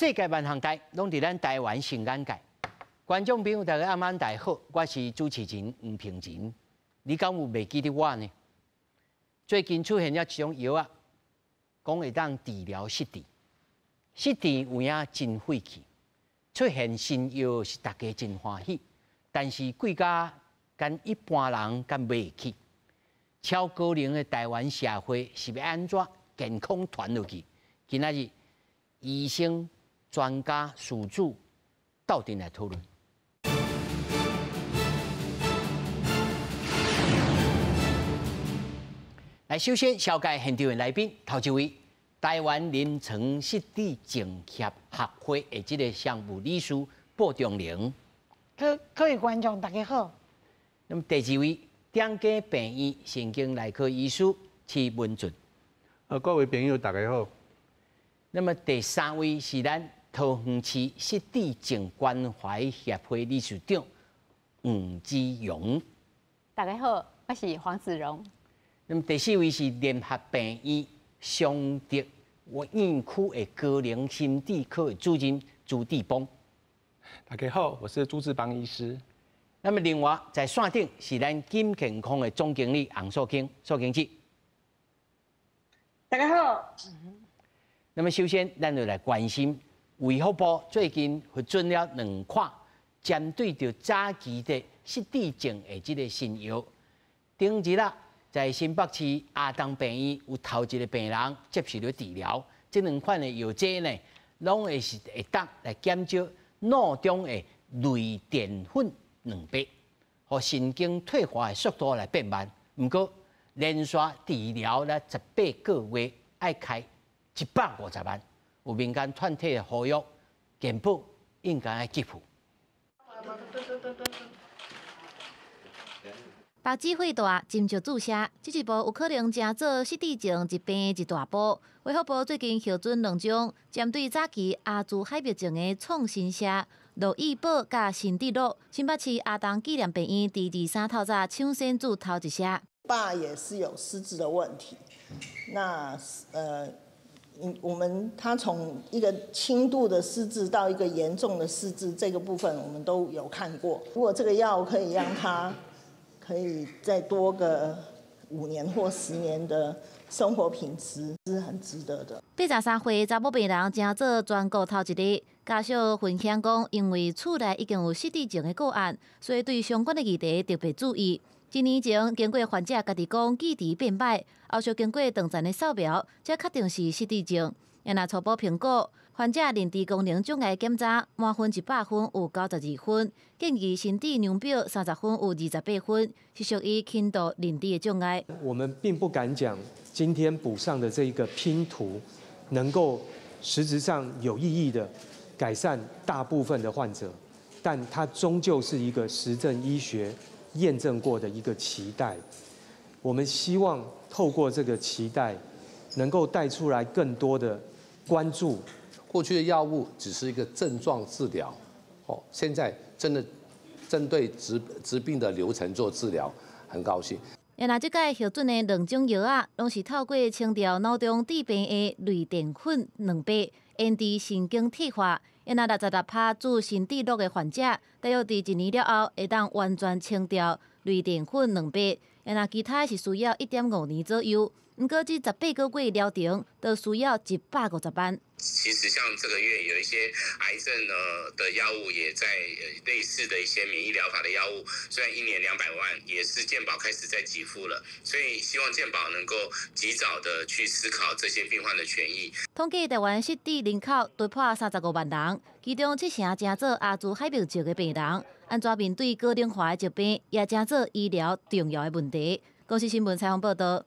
世界萬項代攏佇咱台灣新眼界。觀眾朋友大家暗暗大好，我是主持人吳平仁。你敢有袂記得我呢？最近出現了一種藥仔，講會當治療失智。失智有影真晦氣，出現新藥是大家真歡喜，但是貴價跟一般人敢買會起。超高齡的台灣社會是欲按怎健康傳落去？今仔日醫生、專家、事主鬥陣來討論。來，首先紹介現場的來賓，頭一位，台灣臨床失智症協學會的這个常務理事布中玲。各位觀眾大家好。那麼第二位，長庚病院神經內科醫師徐文俊。各位朋友大家好。那麼第三位是咱桃園市失智症關懷協會理事長黃子榮。大家好，我是黃子榮。那麼第四位是聯合病院雙德院區的高齡心智科的主任朱志邦。大家好，我是朱志邦醫師。那麼另外在線頂是咱金健康的總經理洪素卿，素卿姐。大家好。那麼首先，咱就來關心衛福部最近核准了兩款針對著早期的失智症的這个新藥。頂日啊，在新北市阿東病院有頭一个病人接受了治療，這兩款的藥劑呢，攏會是會當來減少腦中的類澱粉蛋白，予神經退化的速度來變慢。毋過連續治療了18個月，愛開150萬，有民間團體的呼籲，健保應該愛給付。目子血大，斟酌注射，這一步有可能成做失智症疾病的一大步。衛福部最近核准兩種針對早期阿茲海默症的創新藥，樂益寶佮心智樂。新北市阿東紀念病院佇23透早搶先注頭一劑。爸也是有失智的問題，那我們他從一個輕度的失智到一個嚴重的失智，這個部分我們都有看過。如果這個藥可以讓他可以再多個5年或10年的生活品質，是很值得的。83歲查某病人成做全國頭一个，家屬分享講，因為厝內已經有失智症的個案，所以對相關的議題特別注意。一年前經過患者家己講記憶變歹，後續經過長暫的掃描，才確定是失智症。若初步評估，患者認知功能障礙檢查滿分100分有92分，建議心智量表30分有28分，是屬於輕度認知的障礙。我們並不敢講今天補上的這一個拼圖，能夠實質上有意義的改善大部分的患者，但它終究是一個實證醫學驗證過的一個期待。我們希望透過這個期待，能夠帶出來更多的關注。過去的藥物只是一個症狀治療，哦，現在真的針對疾病的流程做治療，很高興。若這擺核准的兩種藥仔，攏是透過清掉腦中致病的類澱粉蛋白，延遲神經退化。若66%注心智樂的患者，大約佇一年了後，會當完全清掉類澱粉蛋白。若其他是需要1.5年左右。毋過這18個月療程，就需要150萬。其實像這個月有一些癌症呢的藥物，也在類似的一些免疫療法的藥物，雖然一年200萬，也是健保開始在給付了，所以希望健保能夠及早的去思考這些病患的權益。統計台灣失智人口突破35萬人，其中七成成做阿茲海默症的病人，按怎面對高齡化的疾病，也成做醫療重要的問題。公視新聞採訪報道。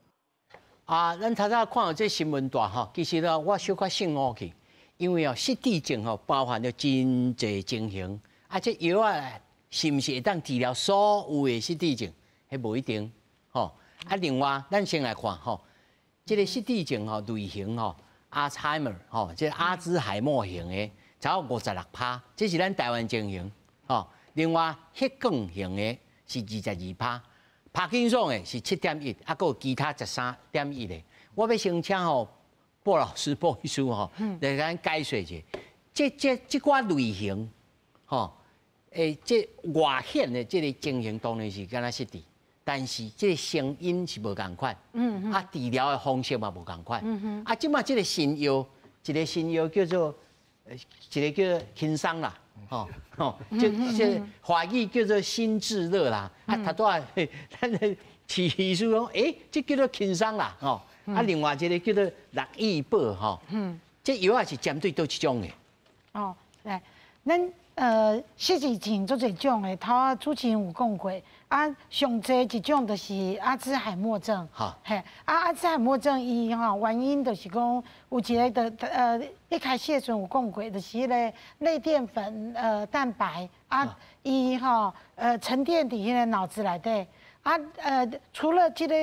啊，咱頭早看到這新聞段吼，其實呢，我小可醒悟去，因為哦，失智症吼包含了真濟情形，啊，這藥仔是毋是會當治療所有的失智症？彼無一定，吼。啊，另外，咱先來看吼，這个失智症吼類型吼，阿茲海默吼，這个阿茲海默型的，才有56%，這是咱台灣情形，吼。另外，血管型的是22%。帕金遜的是7.1，啊，閣有其他13.1的。我欲先請吼，布老師、布醫師吼，來咱解說一下。這寡類型，吼，這外顯的這個情形當然是敢若失智，但是這個成因是無仝款，啊，治療的方式嘛無仝款，啊，這馬這個新藥，一個新藥叫做，一個叫輕鬆啦，吼吼，這華語叫做心智樂啦，啊，頭拄仔咱的醫師講，這叫做輕鬆啦，吼，啊，另外一個叫做樂益寶，吼，這藥仔是針對佗一種的？哦，來，咱失智症足濟種的，頭仔主持人有講過，啊，上濟一種就是阿茲海默症，嘿，啊，阿茲海默症伊吼原因就是講有一個的一開始的時陣有講過，就是彼個類澱粉蛋白啊，伊吼沉澱佇彼個腦子內底。啊，除了這個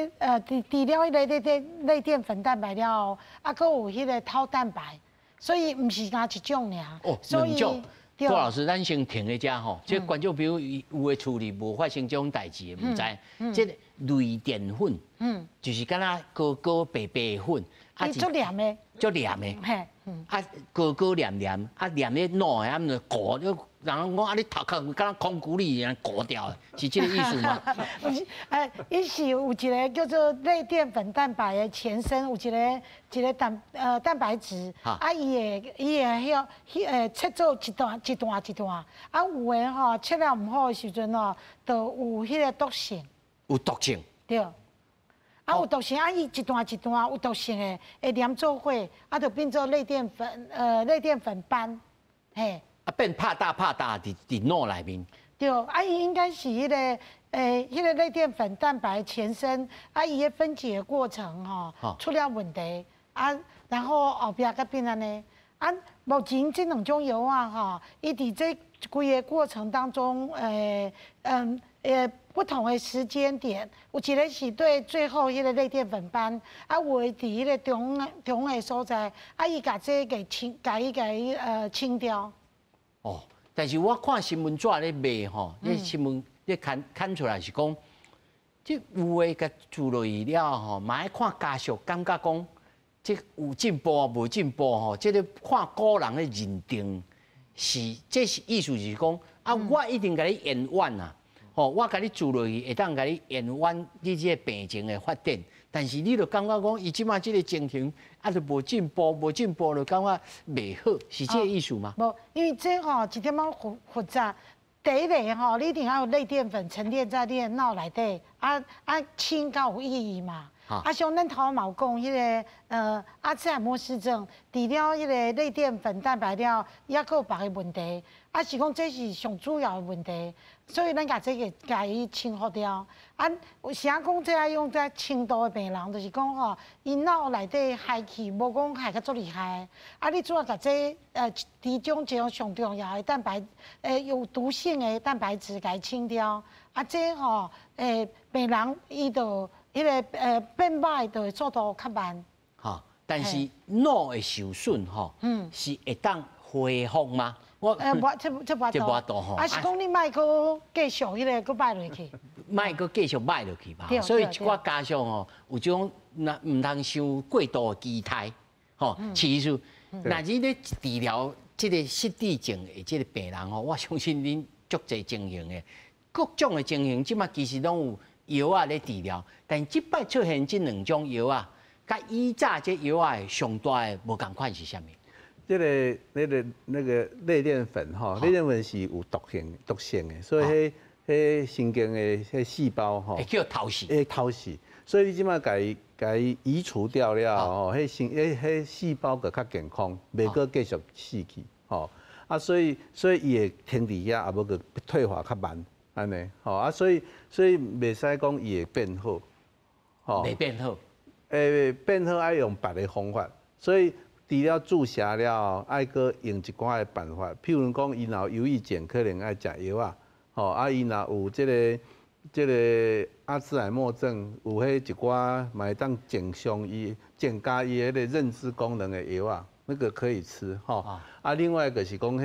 除了彼個類澱粉蛋白了後，啊，閣有彼個 tau 蛋白，所以毋是干一種爾。哦，兩種。郭老師，咱先停一下吼，這觀眾朋友有的厝裡無發生這種代誌的，毋知。這類澱粉，就是敢若膏膏白白的粉，啊，足黏的，足黏的，嘿，啊，膏膏黏黏，啊，黏咧腦的，啊，毋就糊，你人講啊，你頭殼敢若空骨力一樣糊掉，是這個意思嗎？毋是，伊是有一個叫做類澱粉蛋白的前身，有一個蛋白質，啊，伊會彼切做一段一段一段，啊，有的吼切了毋好的時陣吼，就有彼個毒性。有毒性。對。啊，有毒性，啊，伊一段一段有毒性的，會黏做伙，啊，就變做類澱粉斑，嘿。啊，變拍打拍打佇腦內面。對，啊，伊應該是彼個類澱粉蛋白前身，啊，伊的分解過程吼，出了問題，啊，然後後壁閣變按呢，啊，目前這兩種藥啊，吼，伊佇這規個過程當中，不同的時間點，有一個是對最後彼個類澱粉斑，啊，有的佇彼個中的所在，啊，伊共這個清，共伊清掉。哦，但是我看新聞紙咧賣吼，你新聞你看出來是講，這有的共注落去了吼，嘛愛看家屬感覺講，這有進步無進步吼，這個看個人的認定是，這是意思是講，啊，我一定共你延緩啊。吼，我共你注落去，會當共你延緩你這個病情的發展，但是你就感覺講，伊這馬這個情形，啊，就無進步，無進步就感覺袂好，是這個意思嗎？無，因為這吼一點仔複雜。第一個吼，你一定要有類澱粉沉澱在你的腦內底，啊啊清較有意義嘛。啊，像咱頭嘛有講，彼個阿茲海默氏症，除了彼個類澱粉蛋白了，抑閣有別个問題，啊是講這是上主要的問題，所以咱共這個共伊清除掉。啊，有時講這愛用這輕度的病人，就是講吼，伊腦內底害去無講害較足厲害，啊，你主要共這其中一種上重要的蛋白，有毒性的蛋白質共伊清掉，啊，這吼病人伊就。彼個變歹的速度較慢。吼，但是腦會受損吼，是會當恢復嗎？我無，這無度吼。啊，是講你莫閣繼續彼個閣歹落去。莫閣繼續歹落去吧。所以一寡家屬吼，有這種若毋通傷過度的期待，吼。其實，若你咧治療這個失智症的這個病人吼，我相信恁足濟情形的，各種的情形，這馬其實攏有藥仔咧治療，但這擺出現這兩種藥仔，佮以早這藥仔上大的無仝款是啥物？這個、那個類澱粉吼，類澱粉是有毒性的，所以彼神經的彼細胞吼，會叫頭死，會頭死。所以你這馬共伊移除掉了吼，彼細胞就較健康，袂閣繼續死去吼。啊，所以伊會停佇遐，啊無閣退化較慢，按呢吼啊，所以袂使講伊會變好，吼，袂變好，變好愛用別的方法，所以除了注射了後，愛閣用一寡的辦法，譬如講，伊若有憂鬱症，可能愛食藥仔，吼啊，伊若有這個阿茲海默症，有彼一寡嘛會當增強伊、增加伊彼個認知功能的藥仔，那個可以吃吼。啊，另外一個是講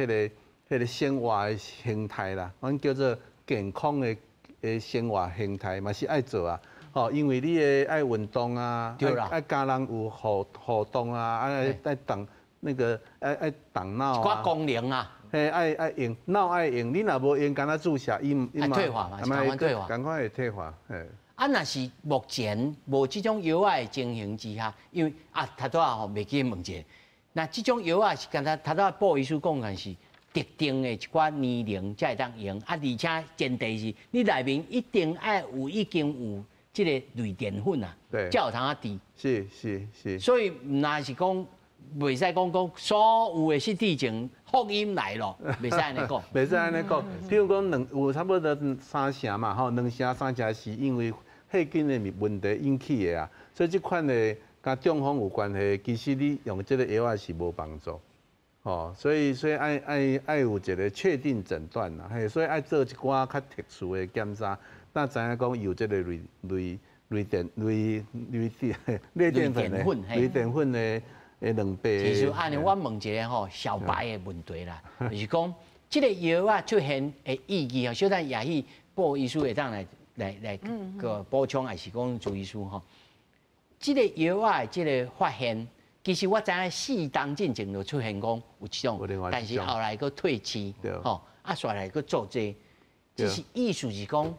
彼個生活的形態啦，阮叫做健康的生活形態嘛是愛做啊。吼，因為你的愛運動啊，愛佮人有互動啊，愛動那个爱挡脑啊，寡功能啊，嘿，爱用脑爱用，你若无用，干焦注射，伊伊嘛退化嘛，是仝款退化，仝款会退化，嘿。啊，若是目前无这种药仔的情形之下，因为啊，头拄仔吼袂记问一下，那这种药仔是敢若头拄仔布医师讲的是特定的一寡年龄才会当用，啊，而且前提是你内面一定爱有已经有这个类淀粉啊，才有通啊治。是是是。所以毋若是讲，袂使讲所有的失智症福音来咯，袂使按呢讲。袂使按呢讲。譬如讲两有差不多三成嘛，吼，两成三成是因为血筋的问题引起的啊，所以这款的佮中风有关系，其实你用这个药仔是无帮助，吼，所以爱有一个确定诊断啦，嘿，所以爱做一寡较特殊的检查，才知影讲有这个类淀类类淀类淀粉的类淀粉的的两倍。其实按呢，我问一个吼小白的问题啦，就是讲这个药仔出现的意义吼，小等也许布医师会当来个补充，还是讲朱医师吼，这个药仔的这个发现，其实我知影四冬进前就出现讲有这种，但是后来阁退市，吼，啊，煞来阁做这个，这是意思是讲，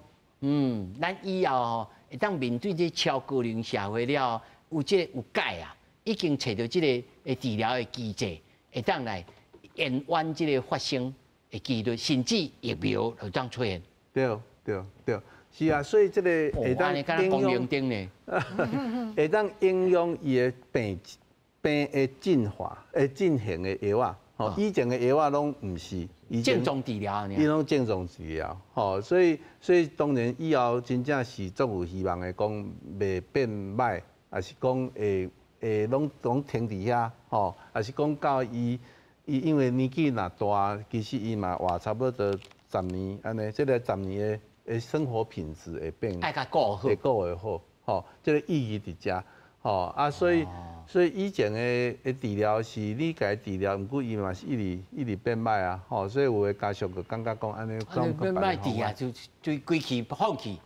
咱以后吼会当面对这超高龄社会了，有这个有解啊，已经揣著这个的治疗的机制，会当来延缓这个发生的几率，甚至疫苗就当出现。对对对。是啊，所以这个会当影响，会当影响伊的病病的进化、会进行的药仔，吼，以前的药仔拢毋是，症状治疗，伊拢症状治疗，吼，所以当然以后真正是足有希望的，讲袂变歹，抑是讲会拢停伫遐，吼，抑是讲到伊伊因为年纪若大，其实伊嘛活差不多十年按呢，这个十年的的生活品质会变，爱共顾好，会顾会好，吼，这个意义伫遮，吼啊，所以以前的治疗是你共伊治疗，毋过伊嘛是一直一直变歹啊，吼，所以有的家属就感觉讲按呢，变歹治啊，就规气放弃。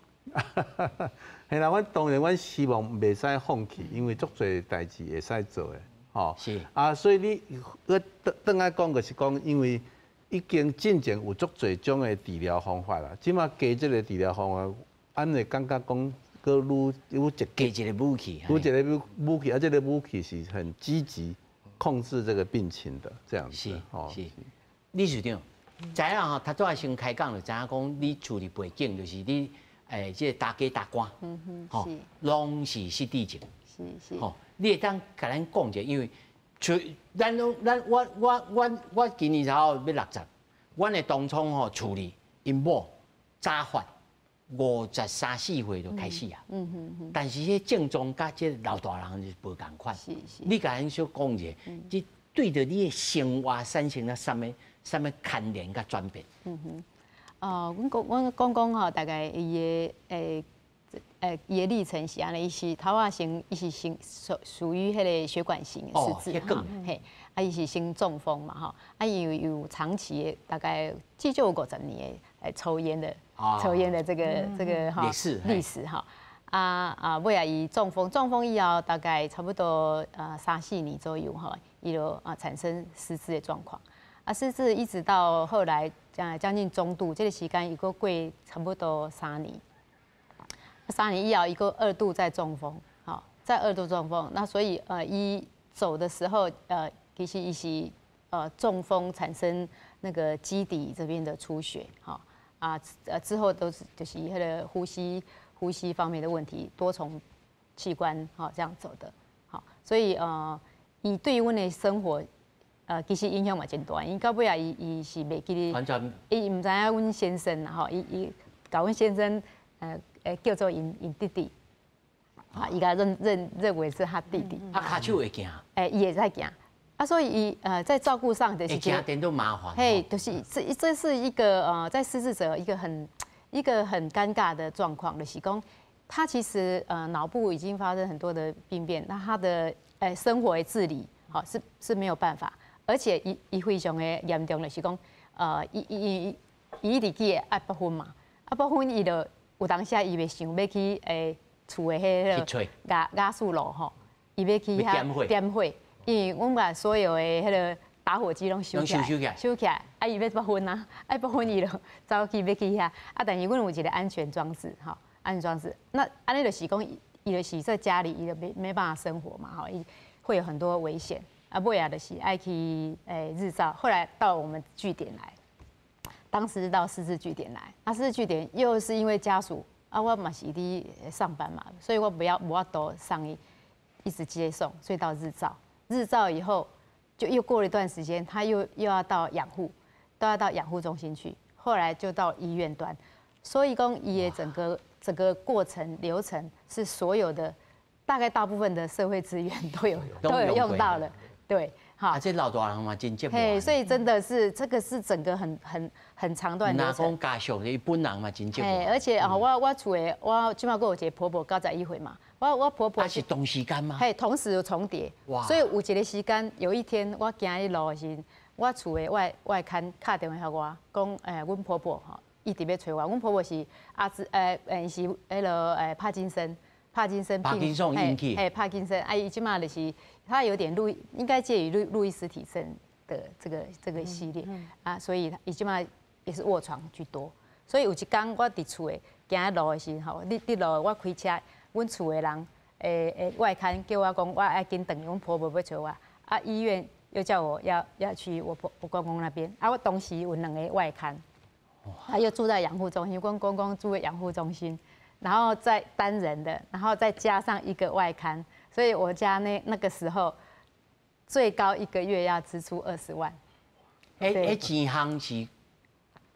嘿啦，阮当然阮希望袂使放弃，因为足济代志会使做的，吼。啊，所以你我转转来讲，就是讲，因为已经进前有足济种的治疗方法啦，这马加这个治疗方法，按会感觉讲，阁愈愈积加一个武器，愈一个武器，啊，这个武器是很积极控制这个病情的，这样子。是是，李处长，知影吼，头拄仔先开讲就知影讲，你厝里背景就是你，这个大家大官，吼，拢是失智症，吼，你会当共咱讲一下，因为。除咱拢咱我我我我今年才要60，阮的当初吼厝里𪜶某早发53、4岁就开始啊。但是彼症状佮这老大人是无仝款。你共咱小讲一下，这对著你的生活产生了啥物啥物牵连佮转变？哦，阮讲阮讲讲吼，大概伊的伊的历程是按呢，伊是头仔先，伊是先属于彼个血管型的失智哈，嘿，啊，伊是先中风嘛吼，啊，伊有长期的大概至少有50年的抽烟的这个哈历史哈，啊啊，尾仔伊中风，中风以后大概差不多三四年左右吼，伊就啊产生失智的状况，啊失智一直到后来将近中度，这个时间伊阁过差不多三年。三年以后，伊阁二度再中风，好，再二度中风，那所以伊走的时候，其实伊是中风产生那个基底这边的出血，好啊，之后都是就是彼个呼吸方面的问题，多重器官好这样走的，好，所以伊对于阮的生活，其实影响嘛真大，因到尾仔伊伊是袂记得，完全，伊毋知影阮先生啦吼，伊伊共阮先生叫做𪜶𪜶弟弟，啊，伊共认为是他弟弟。啊，跤手会行。伊会使行，啊，所以伊在照顾上就是行颠都麻烦。嘿，就是这是一个在失智者一个很尴尬的状况，就是讲他其实脑部已经发生很多的病变，那他的生活的自理好是没有办法，而且伊伊非常的严重，就是讲伊伊伊伊一直记得爱八分嘛，啊八分伊就有当时伊袂想欲去厝的彼个亚亚速路吼，伊欲去遐点火，因為阮把所有的彼个打火機攏收起來，收起來，啊伊欲撥薰啊，愛撥薰伊就走去欲去遐，啊但是阮有一个安全裝置，吼，安全裝置，那按呢就是講，伊就是在家裡，伊就沒辦法生活嘛，吼，伊會有很多危險，啊尾仔就是愛去日照，後來到我們據點來，當時到失智據點來，啊失智據點又是因為家屬，啊我嘛是佇上班嘛，所以我不要無法度送伊一直接送，所以到日照，日照以後。就又過了一段時間，他又要到養護，都要到養護中心去。後來就到醫院端，所以講伊的整個過程流程是所有的大概大部分的社會資源都有用到了，對，好。啊，這老大人嘛真折磨。嘿，所以真的是這個是整個很長段流程。若講家屬，伊本人嘛真折磨。而且啊，我厝的我這擺閣有一個婆婆91歲嘛。我婆婆是同時間嗎？嘿，同時有重疊。哇！所以有一個時間，有一天我行佇路的時，我厝的外牽敲電話予我，講阮婆婆吼一直欲揣我。阮婆婆是阿茲是彼个帕金森，帕金森病。帕金森引起。嘿，帕金森，啊，伊這擺就是他有點路，應該介於路易斯體症的這個系列啊，所以伊這擺也是臥床居多。所以有一工我佇厝的行路的時候，佇路我開車。阮厝的人，外牽叫我講，我愛緊轉去，阮婆婆欲揣我，啊，醫院又叫我要去我公公那邊，啊，我同時有兩個外牽，他又住在養護中心，阮公公住在養護中心，然後再單人的，然後再加上一個外看，所以我家那個時候最高一個月要支出20萬。欸，錢項是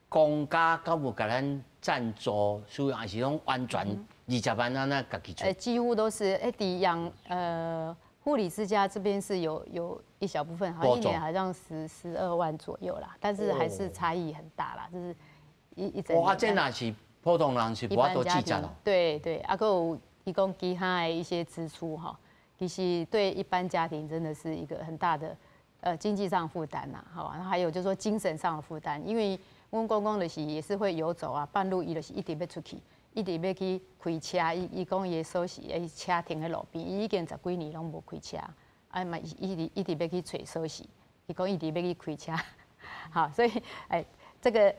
公家敢有共咱贊助，所以還是講完全20萬按呢家己出？幾乎都是欸，佇養護理之家這邊是有一小部分，好像一年好像12萬左右啦，但是還是差異很大啦，就是一整。哇，這若是普通人是無法度計算哦。對對，啊，閣有提供其他的一些支出哈，其實對一般家庭真的是一個很大的經濟上負擔呐，好，然後還有就是說精神上的負擔，因為阮公公就是也是會遊走啊，半路伊就是一直欲出去。一直欲去開車，伊講伊的鎖匙，伊車停佇路邊，伊已經十幾年攏無開車，啊嘛一直欲去揣鎖匙，伊講一直欲去開車，好，所以這個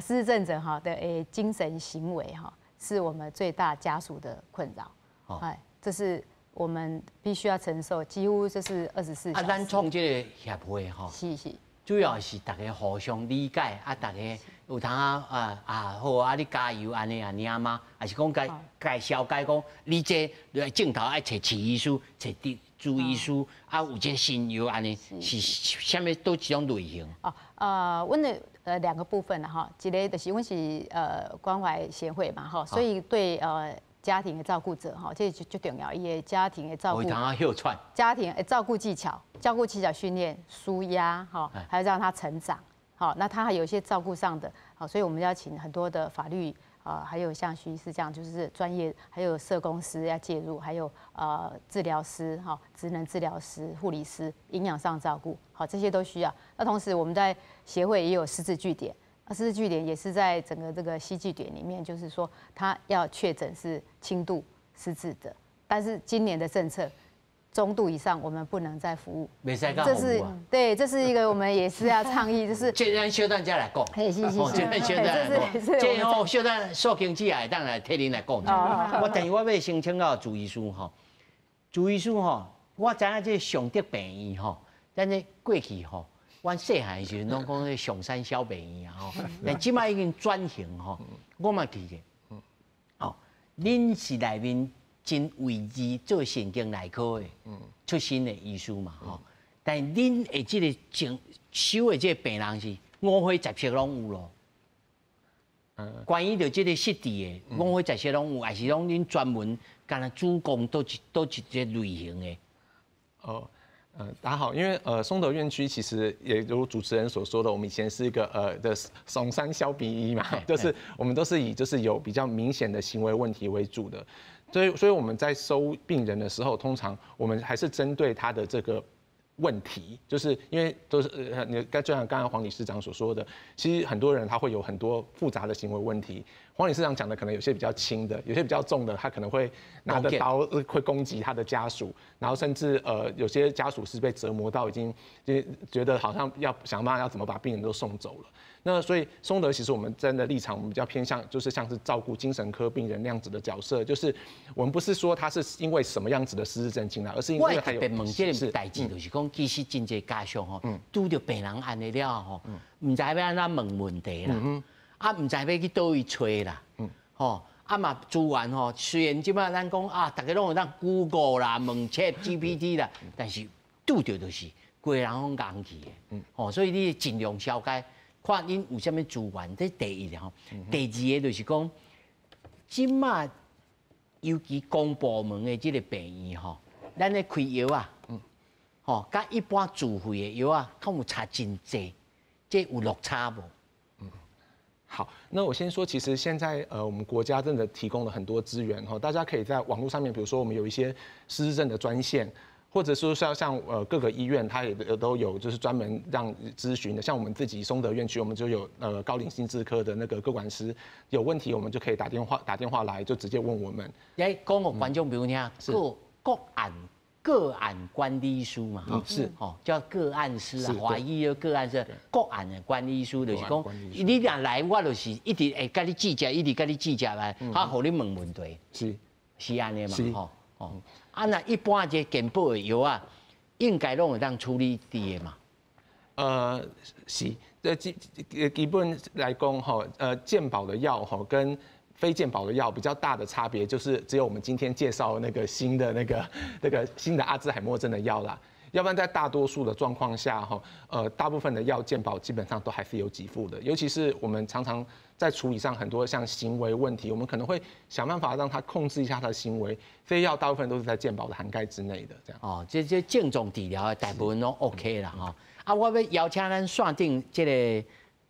失智症者哈的精神行為哈，是我們最大家屬的困擾，哎，這是我們必須要承受，幾乎就是24小時。啊，咱創這個協會吼，是。主要是大家互相理解，啊，大家有通啊啊啊好啊，你加油按呢按呢嗎？還是講共共紹解講，你這症頭愛揣飼醫師、揣朱醫師，啊有這新藥按呢，是啥物佗一種類型？哦，阮的兩個部分啦哈，一個就是阮是關懷協會嘛哈，所以對家庭的照顧者哈，這最重要，伊的家庭的照顧，家庭的照顧技巧、照顧技巧訓練、舒壓哈，還有讓他成長，好，那他還有一些照顧上的，好，所以我們要請很多的法律啊，還有像徐醫師這樣，就是專業，還有社工師要介入，還有治療師哈，職能治療師、護理師、營養上照顧，好，這些都需要。那同時我們在協會也有失智據點。失智據點也是在整個這個西據點裡面，就是說他要確診是輕度失智的，但是今年的政策，中度以上我們不能再服務。這是對，這是一個我們也是要倡議，就是。這咱小等才來講。是。這咱小等來講。這吼小等素卿姐也會當來替恁來講。我但是我欲先請教朱醫師吼，朱醫師吼，我知影這尚德病院吼，咱這過去吼。阮細漢時陣攏講咧松山小病院啊吼，但這擺已經轉型吼，我嘛記得，哦，恁是內面真位置做神經內科的出身的醫師嘛吼，但恁的這個症收的這個病人是五花雜色攏有咯。關於著這個失智的五花雜色攏有，還是講恁專門干焦主攻佗一個類型的？哦。大家好，因為松德院區其實也如主持人所說的，我們以前是一個的松山小病院嘛，就是我們都是以就是有比較明顯的行為問題為主的，所以我們在收病人的時候，通常我們還是針對他的這個問題，就是因為都是你剛就像剛剛黃理事長所說的，其實很多人他會有很多複雜的行為問題，黄理事长讲的可能有些比较轻的，有些比较重的，他可能会拿着刀会攻击他的家属，然后甚至有些家属是被折磨到已经就觉得好像要想办法要怎么把病人都送走了。那所以松德其实我们真的立场，我们比较偏向就是像是照顾精神科病人那样子的角色，就是我们不是说他是因为什么样子的失智症进来，而是因为他有。我特别问这个代志，就是讲其实真济家属吼，拄著病人按呢了后吼，毋知欲按怎问问题啦，啊，毋知欲去佗位揣啦，吼，啊嘛资源吼，虽然这摆咱讲啊，逐家拢有当 Google 啦、问 ChatGPT 啦，但是拄著就是规人拢戆去的，吼，所以你尽量消解。看𪜶有啥物资源，这第一吼。第二个就是讲，这马尤其公部门的这个病院吼，咱咧开药啊，吼，佮一般自费的药啊，敢有差真济，这有落差无？好，那我先说，其实现在我们国家真的提供了很多资源哈，大家可以在网络上面，比如说我们有一些失智症的专线。或者说像各个医院，它也都有就是专门让咨询的，像我们自己松德院区，我们就有高龄心智科的那个个管师，有问题我们就可以打电话来，就直接问我们。来讲予观众朋友听，个案管理师嘛，是吼，叫个案师啊，华语叫个案师，个案的管理师就是讲，你若来，我就是一直会共你接接，一直共你接接来，好予你问问题，是按呢嘛，吼。哦，啊，若一般这健保的药啊，应该拢会当处理伫的嘛？是，这基本来讲吼，健保的药吼跟非健保的药比较大的差别，就是只有我们今天介绍那个新的那个新的阿兹海默症的药啦。要不然在大多数的状况下哈，大部分的药健保基本上都还是有给付的，尤其是我们常常在处理上很多像行为问题，我们可能会想办法让他控制一下他的行为，这些药大部分都是在健保的涵盖之内的，这样。哦，这症状治疗的大部分拢 OK 啦吼。啊，我欲邀请咱线顶这个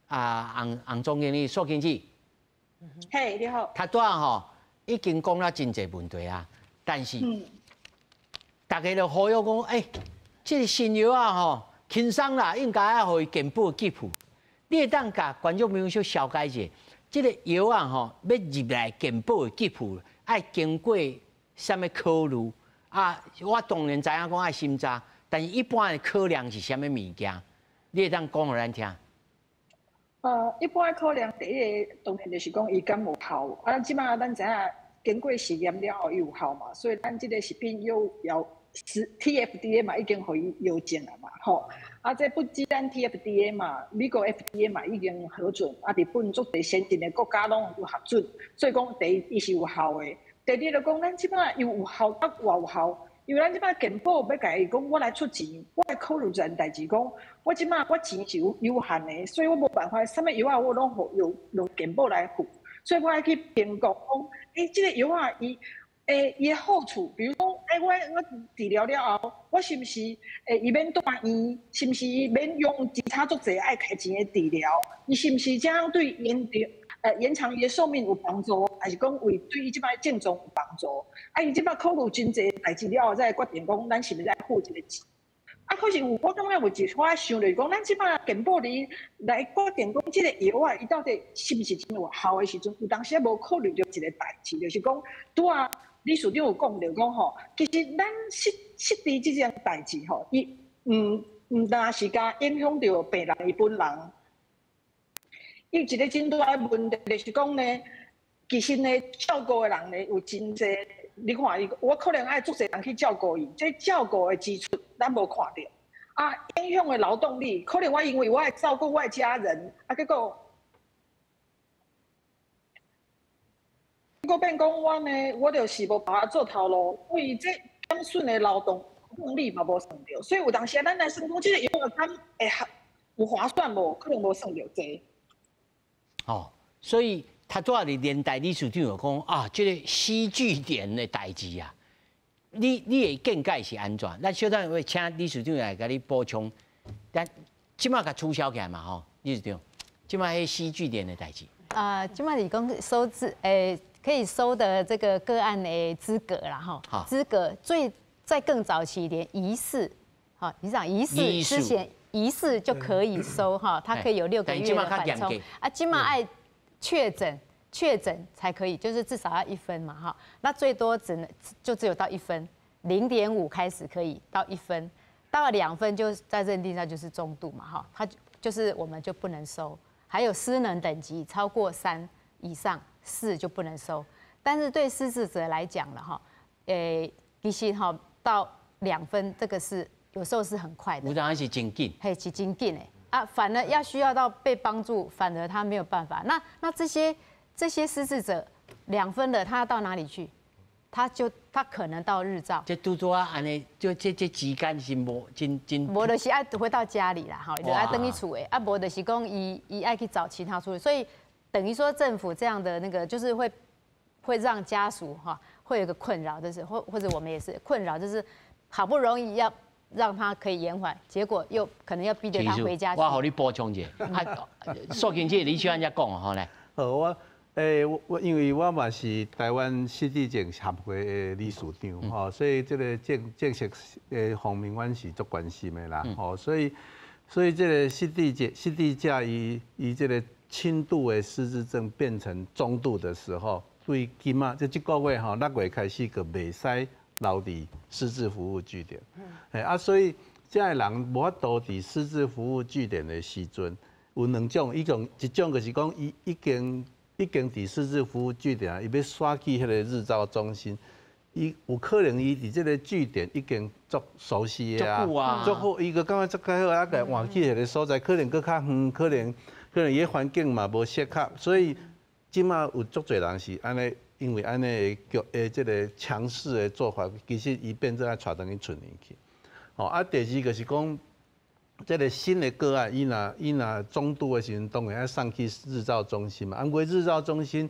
啊洪洪总经理苏经理。嘿，你好。头拄仔吼已经讲了真济问题啊，但是大家都呼吁讲，欸，这个新药啊吼轻松啦，应该爱予伊健保给付。你会当共观众朋友小绍解者，这个药啊吼欲入来健保的给付，爱经过啥物考虑？啊，我当然知影讲爱审查，但是一般的考量是啥物物件？你会当讲予咱听？一般的考量，第一个当然就是讲伊敢有效。啊，这马咱知影经过实验了后，伊有效嘛，所以咱这个食品药药是 TFDA 嘛，已经予伊药证了嘛，吼。啊，这不止咱 TFDA 嘛，美国 FDA 嘛已经核准，啊，日本足济先进的国家拢有核准，所以讲第一伊是有效的。第二就讲咱这马又有效啊，偌有效？因为咱这马健保欲共伊讲，我来出钱，我来考虑一件代志，讲我这马我钱是有限的，所以我无办法，啥物药仔我拢予用健保来付，所以我爱去评估讲，欸，这个药仔伊。欸，伊的好处，比如讲，欸，我治疗了后，我是毋是欸，伊免住院，是毋是免用其他足济爱开钱的治疗？伊是毋是这样对延长伊的寿命有帮助，还是讲为对伊这摆症状有帮助？啊，伊这摆考虑真济代志了后，才会决定讲，咱是毋是爱付这个钱？啊，可是有我感觉有一我想就是讲，咱这摆健保里来决定讲这个药啊，伊到底是毋是真有效的时阵，有当时无考虑著一个代志，就是讲拄仔理事长有讲著讲吼，其实咱失智这件代志吼，伊毋但是共影响著病人伊本人，伊有一个真大的问题，就是讲呢，其实呢，照顾的人呢有真济，你看伊，我可能爱足济人去照顾伊，这照顾的支出咱无看著，啊，影响的劳动力，可能我因为我爱照顾我的家人，啊，结果变讲我呢，我就是无办法做头路，所以这减损的劳动力嘛无算著，所以有当时咱来算讲，这个药敢会有划算无？可能无算著济。哦，所以他拄仔伫连代理事长有讲啊，这个 C 据点的代志啊，你的见解是按怎？咱小等会请理事长来共你补充。但这马共取消起来嘛吼，理事长，这马彼 C 据点的代志。啊，这马是讲收治欸，可以收的这个个案的资格啦，哈，资格最在更早期连疑似，好，你讲疑似之前疑似就可以收哈，它可以有6个月的缓冲啊，这马爱确诊确诊才可以，就是至少要一分嘛哈。那最多只能就只有到一分，0.5开始可以到一分，到了2分就在认定上就是中度嘛哈，他就是我们就不能收。还有失能等级超过3以上，4就不能收。但是对失智者来讲了哈，诶，其实哈到2分这个是有时候是很快的，有当是真紧，嘿，是真紧的啊，反而要需要到被帮助，反而他没有办法。那这些失智者2分的，他要到哪里去？他可能到日照。这拄拄啊，按呢，就这时间是无真真。无就是爱回到家里啦，吼，就爱转去厝的，啊，无就是讲伊爱去找其他处理，所以等于说政府这样的那个，就是会让家属哈会有个困扰，就是或者我们也是困扰，就是好不容易要让他可以延缓，结果又可能要逼着他回家。我予你补充一下，啊，素卿姐，你喜欢怎讲吼来？好，我。欸，我因为我嘛是台湾失智症协会的理事长吼，所以这个政策的方面，阮是足关心的啦吼，所以这个失智者伊这个轻度的失智症变成中度的时候，对今仔这这个月吼6月开始就袂使留伫失智服务据点，欸啊，所以这个人无法度伫失智服务据点的时阵，有两种，一种一种就是讲伊已经伫失智服务据点，伊欲徙去彼个日照中心，伊有可能伊伫这个据点已经足熟悉的啊，足好，伊阁感觉足较好，啊，共换去彼个所在，可能阁较远，可能伊的环境嘛无适合，所以这马有足济人是按呢，因为按呢的的这个强势的做法，其实伊变做爱带转去厝里去。吼，啊，第二个是讲，这个新的个案，伊若中度的时阵，当然爱送去日照中心嘛。啊，毋过日照中心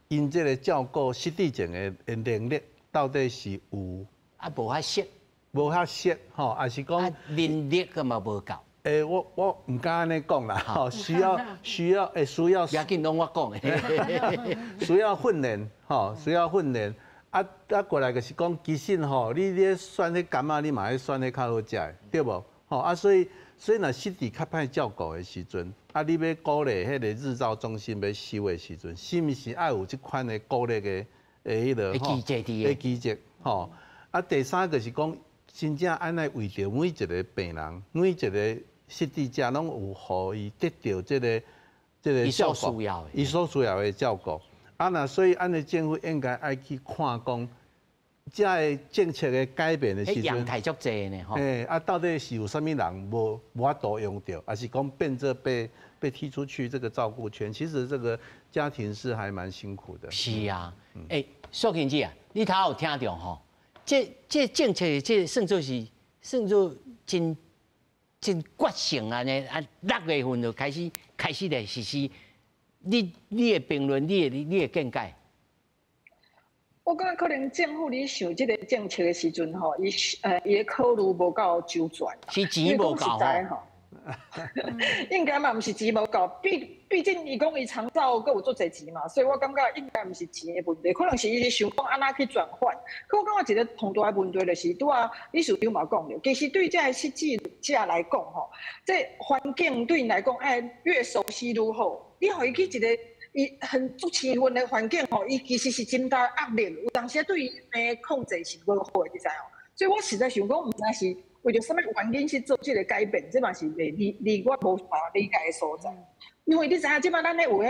，𪜶这个照顾失智症的能力到底是有啊，无遐熟，无遐熟吼，还是讲能力阁嘛无够？欸，我毋敢按呢讲啦，吼，需要，欲紧拢我讲的，需要训练，吼，需要训练。啊啊，过来就是讲，其实吼，你咧选彼柑仔，你嘛爱选彼较好食的，对无？吼啊，所以若失智较歹照顾的时阵，啊，你欲鼓励彼个日照中心欲收的时阵，是毋是爱有这款的鼓励的彼个机制？的机制，吼。啊，第三个是讲，真正按呢为著每一个病人，每一个失智者，拢有予伊得著这个照顾，伊所需要的照顾。啊，若所以按呢政府应该爱去看讲，这个政策的改变的时阵，样态足济呢，吼。欸，啊，到底是有啥物人无法度用著，还是讲变做被踢出去这个照顾圈？其实这个家庭是还蛮辛苦的。是啊，欸，素卿姐啊，你头有听著吼？这政策这算做是算做真真决性按呢，啊，6月份就开始来实施。你的评论，你的见解？我感觉可能政府咧想这个政策的时阵吼，伊的考虑无够周全，是钱无够吼。应该嘛毋是钱无够，毕竟伊讲伊长照阁有足济钱嘛，所以我感觉应该毋是钱的问题，可能是伊想讲按怎去转换。可我感觉一个重大的问题就是，拄仔理事长嘛讲著，其实对这个失智者来讲吼，这环境对𪜶来讲，爱越熟悉愈好。你予伊去一个伊很足生分的环境吼，伊其实是真大压力，有当时对伊病控制是无好的，你知无？所以我实在想讲，毋知是为著啥物原因去做这个改变，这嘛是袂离离我无法理解的所在。因为你知影，这马咱咧有彼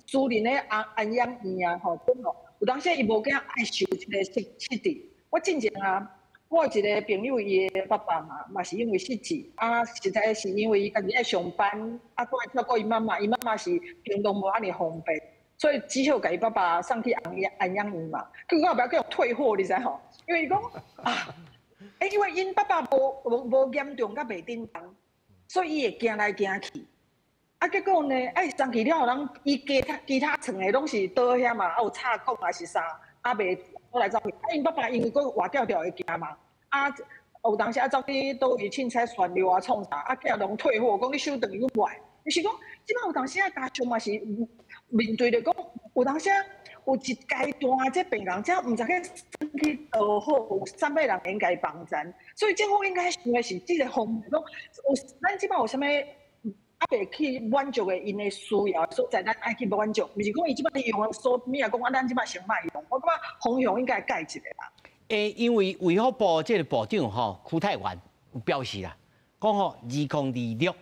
私人的安养院啊，吼，真哦，有当时伊无惊爱受这个失智。我进前啊，我有一个朋友，伊的爸爸嘛，嘛是因为失智，啊，实在是因为伊家己爱上班，啊，阁爱照顾伊妈妈，伊妈妈是行动无按呢方便，所以只好共伊爸爸送去安养院嘛。结果后壁叫退货，你知吼？因为伊讲啊，欸，因为𪜶爸爸无严重甲袂振动，所以伊会行来行去。啊，结果呢，哎，送去了后，人伊其他床的拢是倒遐嘛，啊有插管还是啥，啊袂走来走去。啊，𪜶爸爸因为阁活吊吊会行嘛，啊，有当时啊走去佗位凊彩旋尿啊创啥，啊，叫人退货，讲你收转去阮无爱。就是讲，这马有当时啊家属嘛是面对著讲，有当时有一阶段这病人才毋知去转去佗好，有啥物人应该帮赞。所以政府应该想的是这个方面，讲有咱这马有啥物犹未去满足的𪜶的需要的所在，咱爱去满足，毋是讲伊这摆用的所物仔讲啊，咱这摆先莫用。我感觉方向应该改一下啦。欸，因为卫福部这个部长吼邱泰源有表示啦，讲吼2026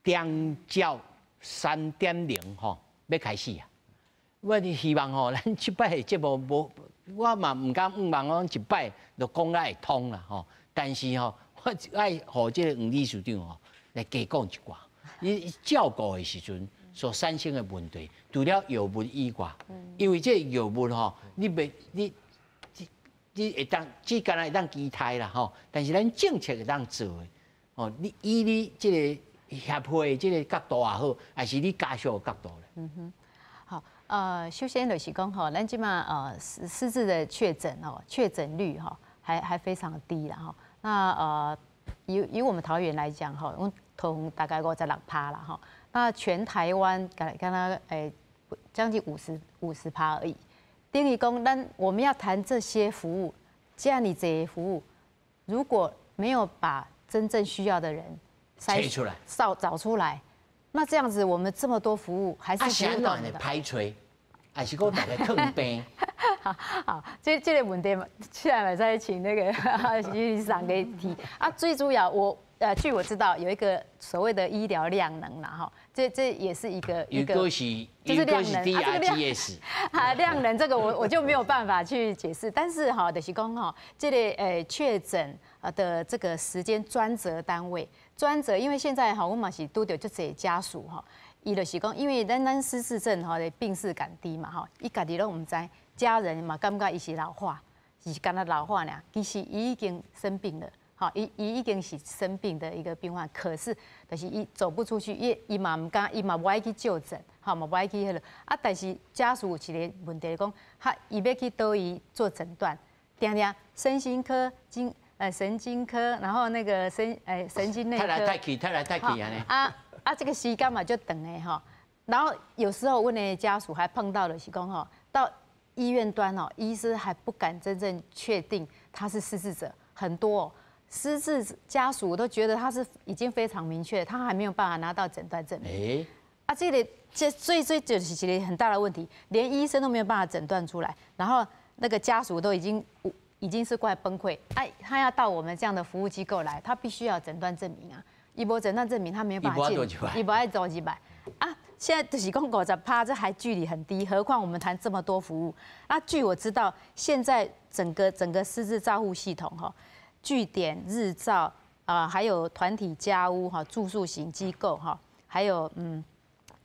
长照3.0吼欲开始啊。我是希望吼，咱这摆的节目无，我嘛毋敢向望讲一摆就讲甲会通啦吼。但是吼，我爱予这个黄理事长吼来加讲一寡。你照顾的时阵所产生的问题，除了药物以外，因为这个药物吼，你袂你。你会当只干焦会当期待啦吼，但是咱政策会当做的，哦，你以你这个协会这个角度也好，还是你家属的角度咧？嗯哼，好，首先就是讲吼，咱这马失智的确诊哦，确诊率哈还非常低啦吼。那以我们桃园来讲吼，阮桃园大概56趴啦吼。那全台湾敢敢若诶将近50%而已。等于讲，咱我们要谈这些服务，这样你这些服务，如果没有把真正需要的人筛出来、找出来，那这样子我们这么多服务还是服务到的排除，还是讲大家囥病？好，好，这个问题嘛，现在再请那个理事长给提啊。最主要我。据我知道，有一个所谓的医疗量能啦，哈，这也是一个一个是就是量能啊，这个量啊量能这个我就没有办法去解释，但是哈，就是讲哈，这个确诊的这个时间专责单位专责，因为现在哈，我嘛是拄著足济家属哈，伊就是讲，因为咱失智症哈的病识感低嘛哈，伊家己拢毋知，家人嘛感觉伊是老化，是干焦老化尔，其实伊已经生病了。好，伊已经是生病的一个病患，可是就是伊走不出去，伊嘛毋敢，伊嘛无爱去就诊，吼嘛无爱去彼落啊。但是家属有一个问题讲，哈，伊欲去佗位做诊断，定定身心科、神经科，然后那个神经内科，迒来迒去，迒来迒去按呢。啊啊，这个时间嘛足长的吼，然后有时候阮的家属还碰到了是讲吼，到医院端哦，医师还不敢真正确定他是失智者，很多。失智家属都觉得他是已经非常明确，他还没有办法拿到诊断证明。啊，这个这最最就是一个很大的问题，连医生都没有办法诊断出来，然后那个家属都已经是快崩溃。哎，他要到我们这样的服务机构来，他必须要诊断证明啊，伊无诊断证明，他没有办法进，伊无爱走入来啊。现在就是讲50趴，这还距离很低，何况我们谈这么多服务。那据我知道，现在整个失智照护系统哈，据点日照啊，还有团体家屋哈，住宿型机构哈，还有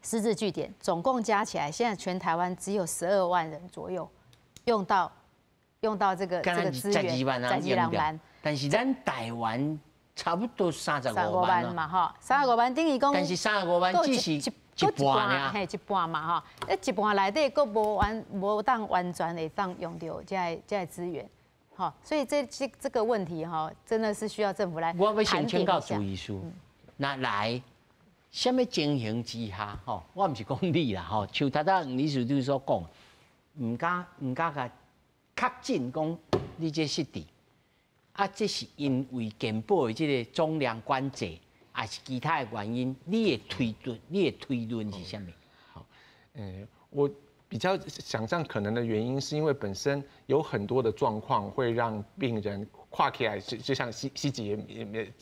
失智据点，总共加起来，现在全台湾只有12万人左右用到这个资源，十二万，但是咱台湾差不多三十五万嘛哈，三十五万等于讲，但是三十五万只是一半，嘿，一半嘛哈，那一半内底阁无当完全会当用著这个资源。好，所以这个问题哈，真的是需要政府来我欲先请教朱医师，那来，啥物情形之下，吼，我毋是讲你啦，吼，像头拄理事长所讲，毋敢共确诊讲你这失智，啊，这是因为健保的这个总量管制，还是其他的原因？你的推论是啥物？好，我比较想象可能的原因，是因为本身有很多的状况会让病人看起来就像失智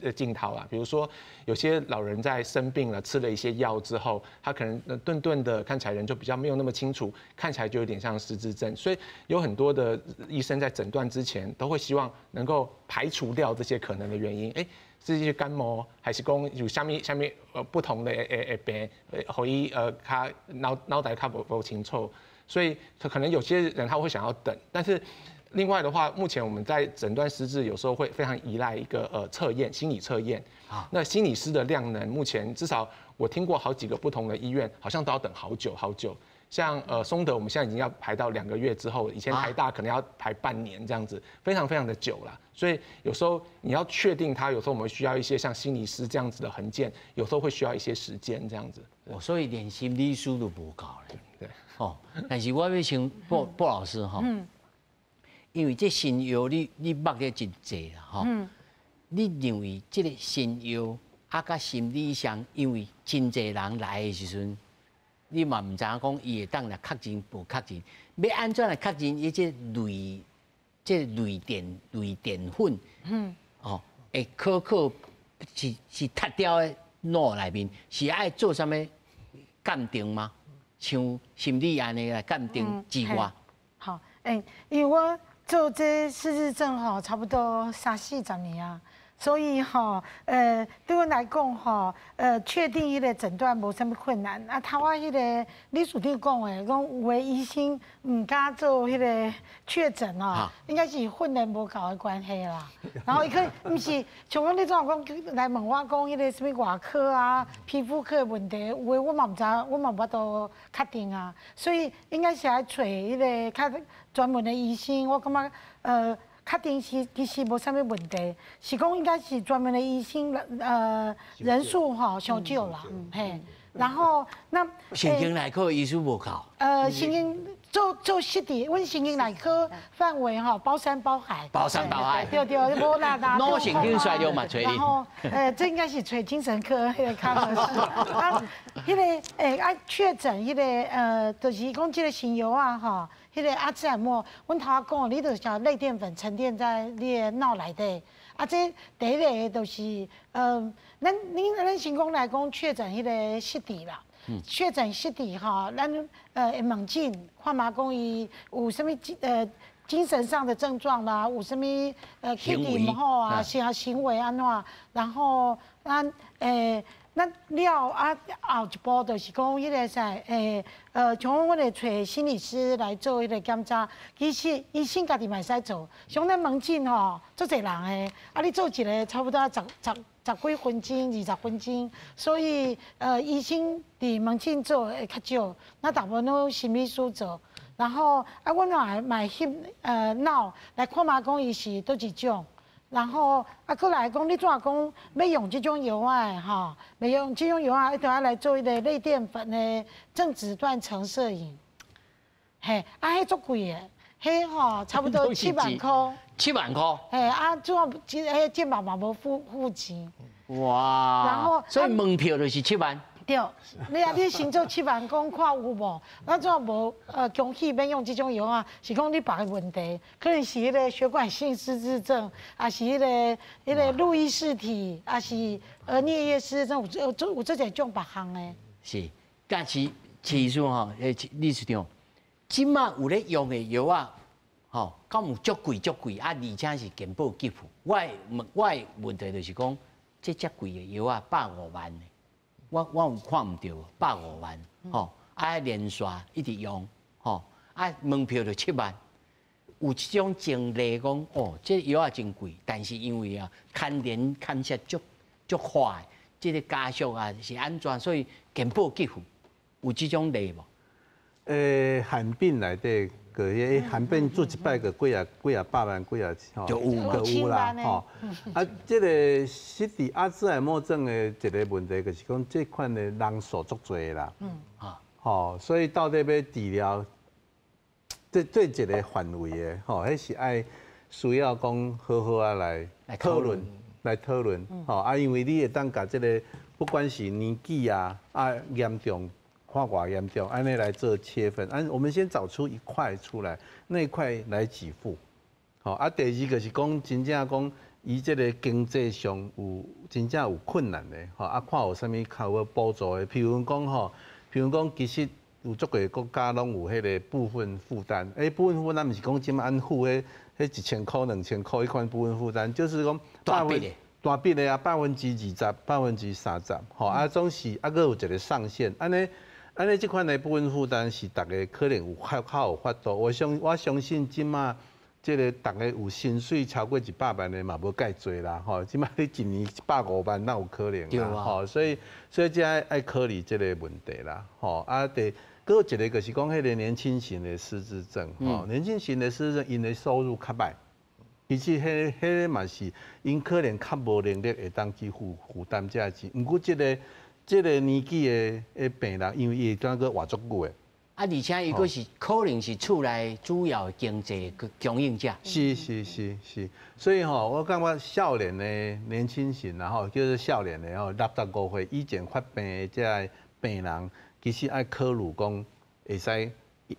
的症头啊，比如说有些老人在生病了，吃了一些药之后，他可能顿顿的看起来人就比较没有那么清楚，看起来就有点像失智症，所以有很多的医生在诊断之前都会希望能够排除掉这些可能的原因，哎，是一些感冒，还是讲有啥物啥物不同的病，予伊较脑袋较无清楚，所以他可能有些人他会想要等，但是另外的话，目前我们在诊断失智有时候会非常依赖一个测验，心理测验。那心理师的量能，目前至少我听过好几个不同的医院，好像都要等好久好久。像松德，我们现在已经要排到2个月之后，以前台大可能要排半年这样子，非常非常的久了。所以有时候你要确定他，有时候我们需要一些像心理师这样子的衡鉴，有时候会需要一些时间这样子。哦，所以连心理师都无够咧。对。哦，但是我欲请布布老师哈，因为这新药你捌得真济啦吼，你认为这个新药啊，佮心理上，因為真濟人來的時陣，你嘛毋知影講伊會當來確認無確認，欲按怎來確認伊這類這類澱粉，哦，會可可是脫掉的腦內面，是愛做啥物鑑定嗎？像心理按呢來鑑定之外。好，欸，因為我做這失智症吼，差不多三四十年啊。所以吼，對阮來講吼，確定彼個診斷無啥物困難。啊，頭仔彼個理事長講的，講有的醫生毋敢做彼個確診哦，應該是訓練無夠的關係啦。然後伊可毋是像講你怎講來問我講彼個啥物外科啊、皮膚科的問題，有的我嘛毋知，我嘛無法度確定啊。所以應該是愛揣彼個較專門的醫生，我感覺確定是其實無啥物問題，是講應該是專門的醫生，人數吼傷少啦，嘿。然後那神經內科醫師無夠。神經做失智，阮神經內科範圍吼包山包海。包山包海。對對，無啦啦。腦神經衰弱嘛揣你。然後，這應該是揣精神科彼個較合適。啊，彼個啊確診彼個就是講這個新藥啊吼。彼個阿茲海默，阮頭仔講，你就是類澱粉沉澱在你的腦內底。啊，這第一个就是，咱先講來講確診彼個失智啦，確診失智吼，咱會問診看覓講伊有啥物精神上的症狀啦，有啥物氣質毋好啊，行為按怎，然後咱咱了啊後一步就是講彼個啥像阮會揣心理師來做彼個檢查，其實醫生家己嘛會使做，像咱門診吼，足濟人的，啊你做一個差不多十幾分鐘、20分鐘，所以醫生佇門診做會較少，那大部分攏心理師做。然後啊，阮嘛會翕腦來看覓講伊是佗一種。然後啊，閣來講，你怎講欲用這種藥仔吼？欲用這種藥仔，一定愛來做彼個類澱粉的正子斷層攝影。嘿，啊，彼足貴的，彼吼差不多7萬塊。7萬塊。嘿，啊，主要彼健保嘛無付錢。哇！然後，所以門票就是七萬。對，你啊，你先做七萬，講看有無？咱怎無強氣免用這種藥啊？是講你別个問題，可能是彼個血管性失智症，抑是彼個路易氏體，抑是顳葉失智症，有這幾種別項的。是，但是其實吼，理事長，這馬有咧用的藥啊，吼，敢有足貴足貴啊？而且是健保給付。我的問題就是講，這遮貴的藥啊，150萬的。我有看毋著，150萬，吼，啊連續一直用，吼，啊門票就七萬，有這種前例講，哦，這藥仔真貴，但是因為啊，牽連牽涉足足快，這個家屬啊是按怎，所以健保給付，有這種例無？罕病內底，個彼罕病做一擺個幾啊百萬幾啊吼，就有就有啦吼。啊，這個失智阿茲海默症的一個問題，就是講這款的人數足濟啦。啊，吼，所以到底欲治療，這對一個範圍的吼，彼是愛需要講好好啊來討論，來討論。吼啊，因為你會當共這個不管是年紀啊啊嚴重。看偌嚴重，按呢來做切分。按我們先找出一塊出來，那一塊來給付。好啊，第二個是講真正講，伊這個經濟上有真正有困難的，吼啊，看有啥物較有補助的。譬如講吼，譬如講，其實有足濟國家攏有彼個部分負擔。欸，部分負擔毋是講這馬按付彼1000塊、2000塊彼款部分負擔，就是講大筆的。大筆的啊，20%、30%，吼啊，總是啊，閣有一個上限，按呢。按呢，這款的部分負擔是逐家可能有較有法度。我相信這馬這个逐家有薪水超過100萬的嘛無蓋濟啦，吼。這馬你一年150萬哪有可能啦？吼，所以這愛考慮這個問題啦，吼。啊，閣有一個就是講彼個年輕型的失智症，吼，年輕型的失智症𪜶的收入較䆀，其實彼個嘛是𪜶可能較無能力會當去負擔這个錢。毋過這個年紀的病人，因為伊會當閣活足久的，啊，而且伊閣是可能是厝內主要的經濟供應者。是是是是，所以吼，我感覺少年的年輕型然後叫做少年的吼，65歲以前發病的這个病人，其實愛考慮講會使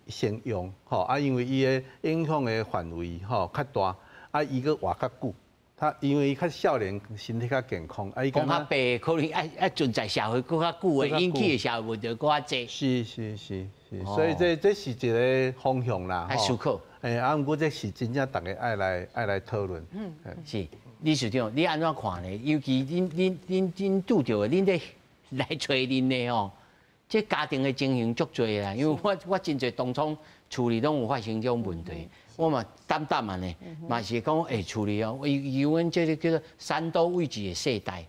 先用吼，啊，因為伊的影響的範圍吼較大，啊，伊閣活較久。他因為伊較少年，身體較健康，啊，伊講較白，可能愛愛存在社會閣較久的，引起的社會問題閣較濟。是是是是，所以這是一個方向啦。愛思考。欸，啊，毋過這是真正大家愛來討論。嗯，是理事長，你按怎看呢？尤其恁拄著的，恁咧來揣恁的吼，這家庭的情形足濟啦。因為我真濟當初厝裡攏有發生這種問題。我嘛擔擔按呢，嘛是講會處理哦。因為阮這个叫做三多位置的世代，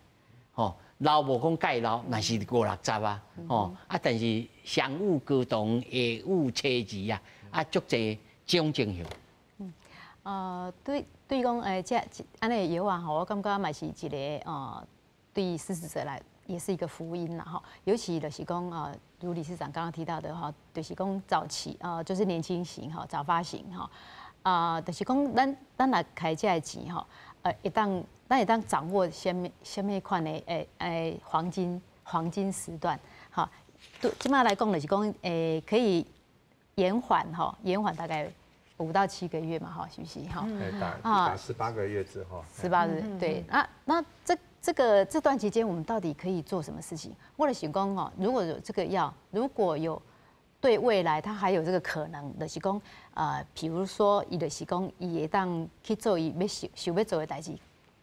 吼，老無講蓋老，嘛是五六十啊，吼啊，但是上有高堂，下有妻兒啊，啊，足濟這種情形。嗯，對對講，這按呢藥啊，吼，我感覺嘛是一個對失智者來也是一個福音啦，吼。尤其就是講啊，如理事長剛剛提到的哈，就是講早期啊，就是年輕型哈，早發型哈。啊，就是講咱若開這个錢吼，會當咱會當掌握啥物啥物款的黃金時段，吼。對，這擺來講就是講，可以延緩吼，延緩大概5到7個月嘛，吼，是不是？吼，打18個月之後。18個月，對。那這段期間，我們到底可以做什麼事情？我就想講吼，如果有這個藥，如果有對未來他還有這個可能，就是講，比如說，伊就是講，伊會當去做伊欲想想欲做的代誌，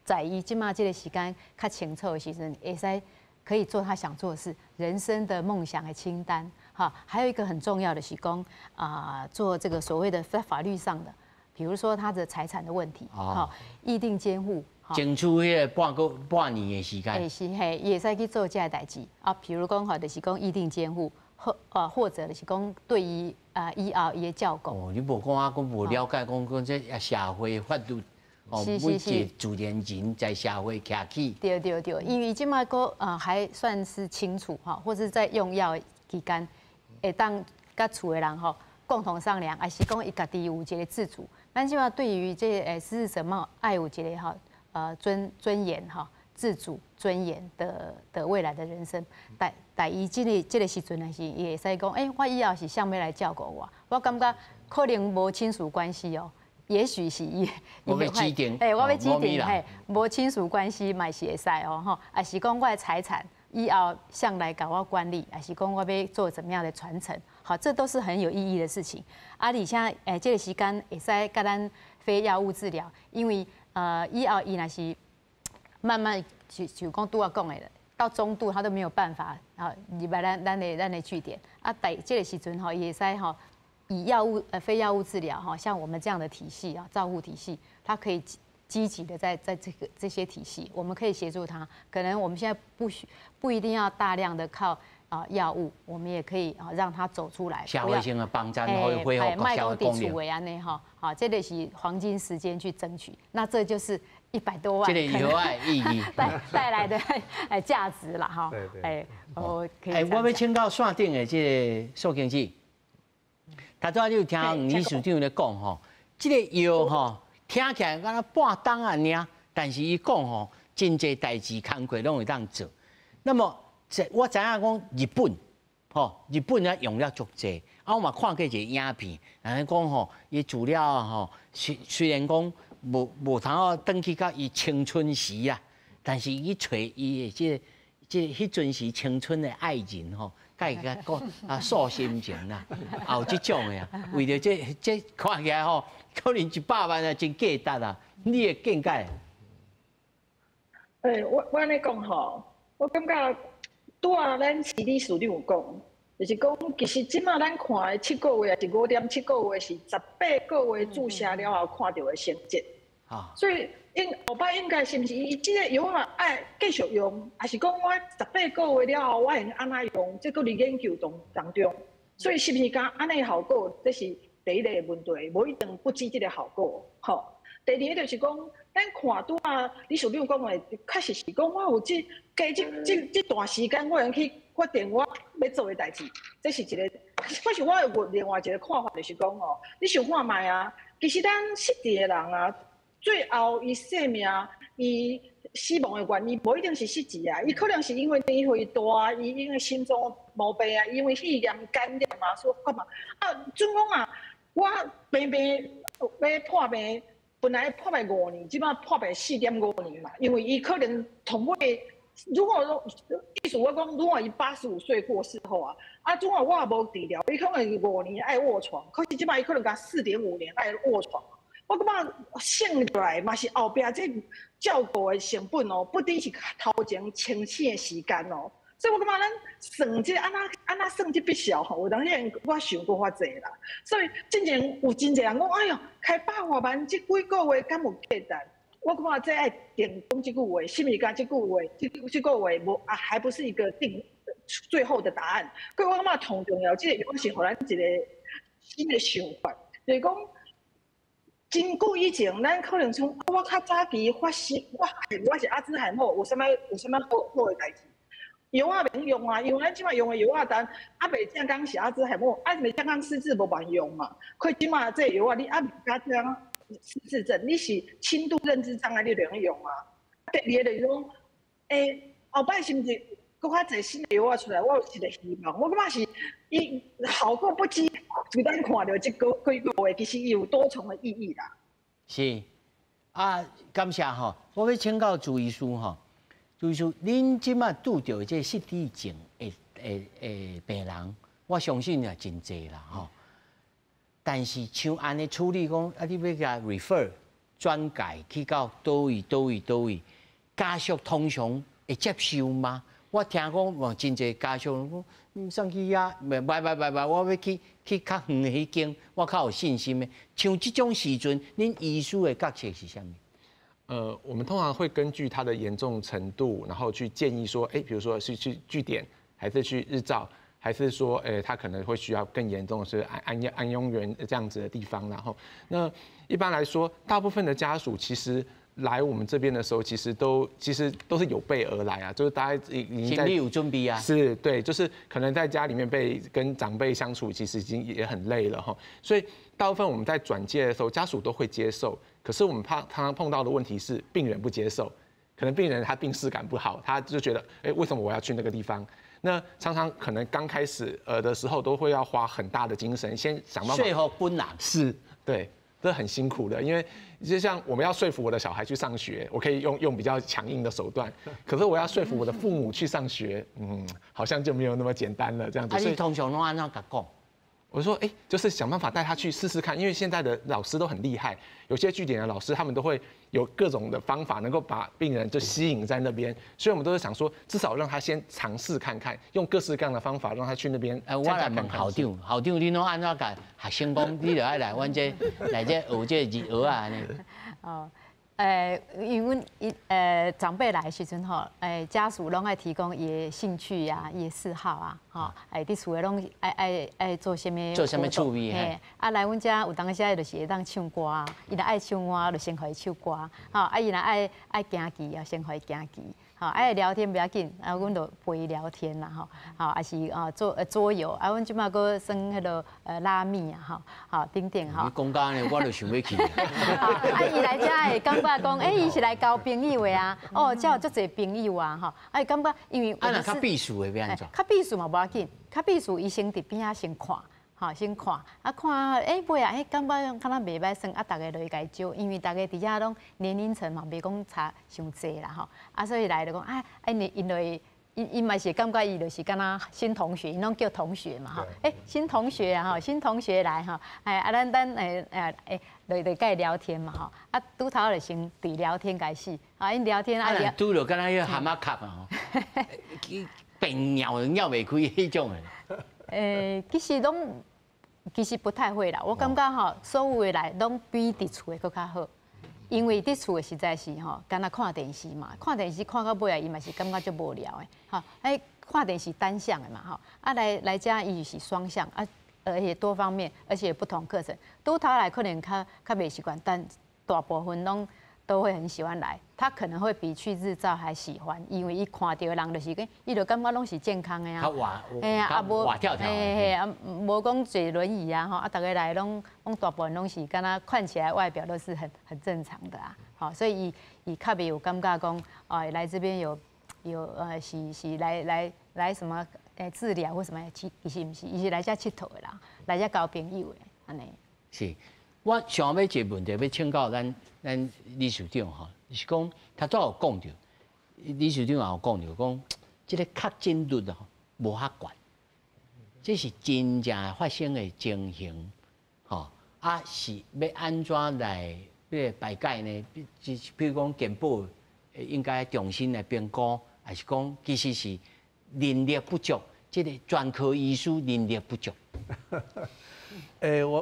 在伊這擺這个時間較清楚的時陣，會使可以做他想做的事，人生的夢想的清單，哈，還有一個很重要的是講，啊，做這個所謂的在法律上的，比如說他的財產的問題，哈，意定監護，爭取彼个半年的時間，欸是嘿，伊會使去做這个代誌啊，比如講吼，就是講意定監護。或者就是講對於啊醫後伊的照顧。哦，你無講啊，閣無了解，講講這社會法律，哦，每一個自然人在社會徛起。對對對，因為這擺閣啊還算是清楚哈，或者在用藥期間，會當佮厝的人吼共同商量，還是講伊家己有一个自主。咱這擺對於這个失智者嘛，愛有一个吼尊嚴哈。自主尊嚴的未來的人生，但但伊這个時陣，是伊會使講，欸，我以後是啥物來照顧我？我感覺可能無親屬關係哦，也許是伊，我欲指定，欸，我欲指定，嘿，無親屬關係嘛是會使哦，吼，抑是講我的財產以後誰來共我管理，抑是講我欲做怎麼樣的傳承？好，這都是很有意義的事情。啊，而且這个時間會使佮咱非藥物治療，因為以後伊若是慢慢就講拄仔講的，到中度他都沒有辦法啊，入來咱的據點啊，佇這个時陣吼，伊會使吼以藥物非藥物治療哈，像我們這樣的體系啊，照護體系，他可以積極的在這些體系，我們可以協助他。可能我們現在不一定要大量的靠啊藥物，我們也可以啊讓他走出來。社會性的幫助可以恢復社會功能。別按呢吼，好，這个是黃金時間去爭取，那這就是100多萬，這个藥的意義帶來的價值啦，哈。對對。哎，我可以。哎，我欲請教線頂的這个蘇經理，頭拄仔你有聽黃理事長咧講吼，這个藥吼聽起來敢若半冬仔爾，但是伊講吼，真濟代誌工課攏會當做。那麼，這我知影講日本，吼，日本咧用了足濟，啊，我嘛看過一个影片，人講吼，伊資料吼，雖然講無通好轉去到伊青春時啊，但是伊揣伊的這彼陣時青春的愛人吼，共伊講啊訴心情啦，也有這種的啊。為著這看起來吼，可能100萬啊，真價值啊。你的見解？欸，我按呢講吼，我感覺拄仔咱徐理事長有講，就是講其實這擺咱看的七個月，抑是5.7個月，是18個月注射了後看著的成績。所以應後擺應該是毋是伊這个藥仔愛繼續用，抑是講我十八個月了後我會用按怎用？這閣佇研究當中。所以是毋是講按呢效果？這是第一个問題，無一定不止這个效果。吼，第二个就是講，咱看拄仔理事長講的，確實是講我有這加這段時間，我會用去決定我欲做的代誌，這是一个可是我有另外一个看法，就是讲哦，你想看覓啊？其實咱失智的人啊，最後伊生命伊死亡的原因，無一定是失智啊，伊可能是因為年歲大，伊因為心臟毛病啊，因為肺炎感染啊，所以幹嘛？啊，準講啊，我病病欲破病，本來破病5年，這擺破病4.5年嘛，因為伊可能同尾。如果說意思我講，如果伊85歲過世後啊，啊，如果我也無治療，伊可能5年愛臥床，可是這擺伊可能共4.5年愛臥床。我感覺算落來嘛是後壁這照顧的成本哦，不只是頭前清醒的時間哦。所以我感覺咱算這按怎按怎算這筆數吼，有當時我想閣較濟啦。所以進前有真濟人講，哎喲，開百外萬，這幾個月敢有價值？我感覺這愛定講這句話，是毋是講這句話？這個話無啊，還不是一個定最後的答案。所以我感覺同重要，這個藥是予咱一個新的想法，就是講真久以前，咱可能像我較早期發生，我是阿茲海默，有啥物好好的代誌？藥仔免用啊，因為咱這擺用的藥仔，但猶未正講是阿茲海默，猶未正講失智無辦用嘛。可這擺這藥仔，你猶未加這樣失智症，你是輕度認知障礙，你就用用啊。第二個就是講，後擺是毋是閣較濟新的藥仔出來？我有一個希望，我感覺是伊好過不羈，就咱看著這個幾個月，其實伊有多重的意義啦。是啊，感謝吼，我欲請教朱醫師吼，朱醫師，恁這擺拄著這失智症的病人，我相信也真濟啦吼。但是像按呢處理講，啊，你欲共 refer 轉介去到佗位佗位佗位，家屬通常會接受嗎？我聽講嘛，真濟家屬講，送去遐，袂袂袂袂，我欲去較遠的彼間，我較有信心的。像這種時陣，恁醫師的角色是啥物？我們通常會根據他的嚴重程度，然後去建議說，哎，比如說是去據點，還是去日照。還是說，他可能會需要更嚴重的是安養院這樣子的地方，然後，那一般來說，大部分的家屬其實來我們這邊的時候，其實都是有備而來啊，就是大家已經心裡有準備啊。是，對，就是可能在家裡面被跟長輩相處，其實已經也很累了哈，所以大部分我們在轉介的時候，家屬都會接受，可是我們怕常常碰到的問題是病人不接受，可能病人他病識感不好，他就覺得，哎，為什麼我要去那個地方？那常常可能剛開始的時候都會要花很大的精神，先想辦法說服本人。是，對，這很辛苦的，因為就像我們要說服我的小孩去上學，我可以用比較強硬的手段，可是我要說服我的父母去上學，好像就沒有那麼簡單了，這樣子。啊，你通常攏按怎共講？我說，哎，就是想辦法帶他去試試看，因為現在的老師都很厲害，有些據點的老師他們都會有各種的方法，能夠把病人就吸引在那邊，所以我們都是想說，至少讓他先嘗試看看，用各式各樣的方法讓他去那邊。哎，我來問校長，校長你攏按怎共學生講，你著愛來阮這來這學這日學啊呢？哦。因為阮伊長輩來的時陣吼，家屬攏愛提供伊的興趣啊，伊的嗜好啊，吼，佇厝的攏愛做啥物？做啥物趣味？嘿，啊來阮遮有當時就是會當唱歌，伊若愛唱歌，就先予伊唱歌，吼，啊伊若愛行棋啊，先予伊行棋，吼，愛聊天不要緊，啊，阮就陪伊聊天啦，吼，吼，抑是啊做桌遊，啊，阮這擺閣耍彼個拉米啊，吼，吼等等吼。你講到按呢，我就想欲去。啊，伊來遮會感覺講，欸，伊是來交朋友的啊，哦，遮有足濟朋友啊，吼，啊，伊感覺因為啊，若較閉俗的欲按怎？較閉俗嘛無要緊，較閉俗伊先佇邊仔先看。吼，先看，啊看，欸，尾啊，欸，感覺敢若袂䆀耍，啊，逐家就會共伊招，因為逐家佇遮攏年齡層嘛，袂講差傷濟啦，吼，啊，所以來就講，啊，啊，𪜶就會，𪜶嘛是感覺伊就是敢若新同學，𪜶攏叫同學嘛，吼，欸，新同學啊，吼，新同學來吼，哎，啊，咱欸，就共伊聊天嘛，吼，啊，拄頭就先佇聊天開始，啊，𪜶聊天啊，拄著敢若彼個蛤蟆殼啊，吼，變尿尿袂開彼種的。欸，其實攏其實不太會啦。我感覺吼，所有的來攏比佇厝的閣較好，因為佇厝的實在是吼，敢若看電視嘛，看電視看到尾啊，伊嘛是感覺足無聊的，吼。哎，看電視單向的嘛，吼。啊，來遮伊是雙向啊，而且多方面，而且不同課程。拄頭來可能較袂習慣，但大部分攏都會很喜歡來。他可能會比去日照還喜歡，因為伊看著的人就是講，伊就感覺攏是健康的啊。較活，嘿啊，無活跳跳。嘿嘿啊，無講坐輪椅啊，吼啊，逐个來攏大部分攏是敢若看起來外表都是很正常的啊，吼，所以伊較袂有感覺講，哦，來這邊有是來什麼治療或什麼，其實毋是，伊是來遮𨑨迌的啦，來遮交朋友的，按呢。是，我想欲一个問題欲請教咱理事長吼，是講頭拄有講著，理事長也有講著，講這个確診率吼無遐懸，這是真正發生的情形，吼啊是欲按怎來欲排解呢？比如講健保應該重新來評估，還是講其實是人力不足，這个專科醫師人力不足。